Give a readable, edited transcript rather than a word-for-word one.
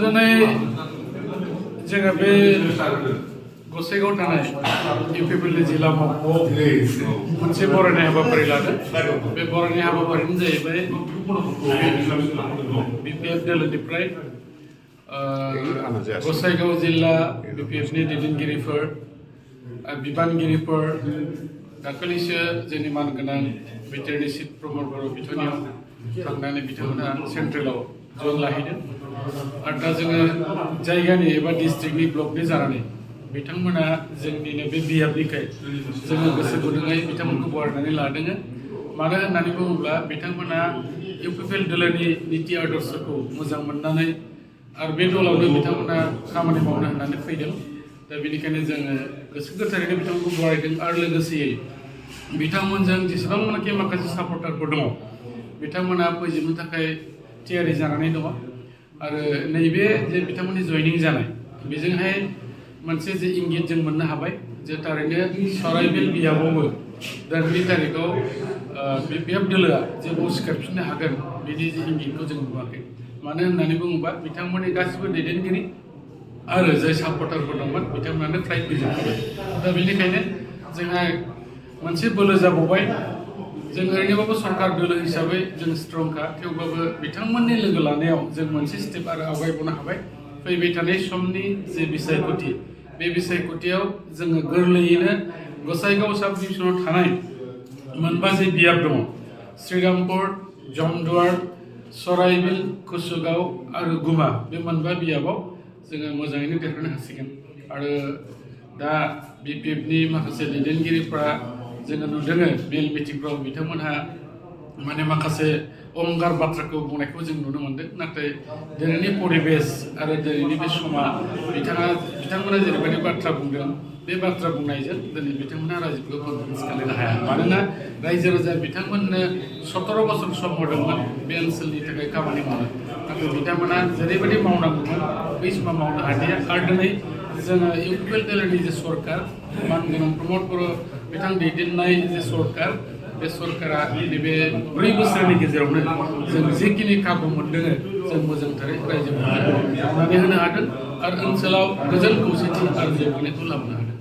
दिनै जोङो बे गसाइगाव थानाय इउपिपिएलनि जिल्ला मावख'आव मोनसे बरायनाय हाबाफारि लादों। बे बरायनाय हाबाफारियानो जाहैबाय बिपिएफ दोलोनिफ्राय गसाइगाव जिल्ला बिपिएफनि दैदेनगिरिफोर बिबानगिरिफोर दाखालिसो जोंनि मानगोनां बिटिआरनि चिफ प्रमद बर' बिथांनियाव थांनानै बिथांमोना सेन्ट्रेलाव जन लाहैदों आरो दा जोङो जायगानि एबा डिस्ट्रिक्टनि ब्लकनि जानानै बिथांमोना जोंनिनो बे बियाबनिखाय जोङो गोसो गुदुङै बिथांमोनखौ बरायनानै लादों। मानो होननानै बुङोब्ला बिथांमोना इउपिपिएल दोलोनि निति आदर्शखौ मोजां मोननानै आरो बे दलावनो बिथांमोना खामानि मावनो होननानै फैदों। दा बेनिखायनो जोङो गोसो गोथारैनो बिथांमोनखौ बरायदों आरो लोगोसेयै बिथांमोनजों जेसेबांनाखि माखासे सापर्टारफोर दङ बिथांमोना फैजोबनो थाखाय थियारि जानानै दङ आरो नैबे जे बिथांमोननि जयनिं जानाय बेजोंहाय मोनसे जे इंगित जों मोननो हाबाय जे थारैनो सराइबिल बियाबावबो दा 2 तारिखआव बिपिएफ दोलोआ जे सिखारफिननो हागोन बिदि जे इंगितखौ जों नुवाखै। मानो होननानै बुङोबा बिथांमोननि गासिबो दैदेनगिरि आरो जाय सापर्टारफोर दंमोन बिथांमोनानो फ्राय फैजोबखाबाय। दा बेनिखायनो जोंहा मोनसे बोलो जाबावबाय। जों ओरैनोबाबो सरकार दोलो हिसाबै जों स्ट्रंखा, थेवबाबो बिथांमोननि लोगो लानायाव जों मोनसे स्टेप आरो आवगायबावनो हाबाय। फैबाय थानाय समनि जे बिसायख'थि बे बिसायख'थियाव जोङो गोरलैयैनो गसाइगाव साब डिभिजनाव थानाय मोनबा जे बियाब दङ श्रीरामपुर, जमदुवार, सराइबिल, कुसुगाव आरो गुमा बे मोनबा बियाबाव जोङो मोजाङैनो देरहानो हासिगोन। आरो दा बिपिएफनि माखासे दैदेनगिरिफ्रा जोङो नुदों मेल मिटिंफ्राव बिथांमोनहा माने माखासे अहंकार बाथ्राखौ बुंनायखौ जों नुनो मोन्दों। नाथाय दिनैनि परिबेस आरो दिनैनि बे समा बिथांमोना जेरैबायदि बाथ्रा बुंदों बे बाथ्रा बुंनायजों दिनै बिथांमोना रायजोखौ कनभिन्स खालामनो हाया। मानोना रायजो राजा बिथांमोननो 17 बोसोर सम होदोंमोन बे ओनसोलनि थाखाय खामानि मावनो। नाथाय बिथांमोना जेरैबायदि मावनांगौमोन बै समाव मावनो हादिया। आरो दिनै जोङो इउपिपिएल दोलोनि जे सरकार मानगोनां प्रमद बर' बिथां दैदेननाय जे सरकार बे सरकारा नैबे 4 बोसोरनि गेजेरावनो जों जेखिनि खाबु मोनदों जों मोजांथारै रायजोफोरनो खालामनानै होनो हादों आरो ओनसोलाव गोजोन खौसेथि आरो जौगानायखौ लाबोनो हादों।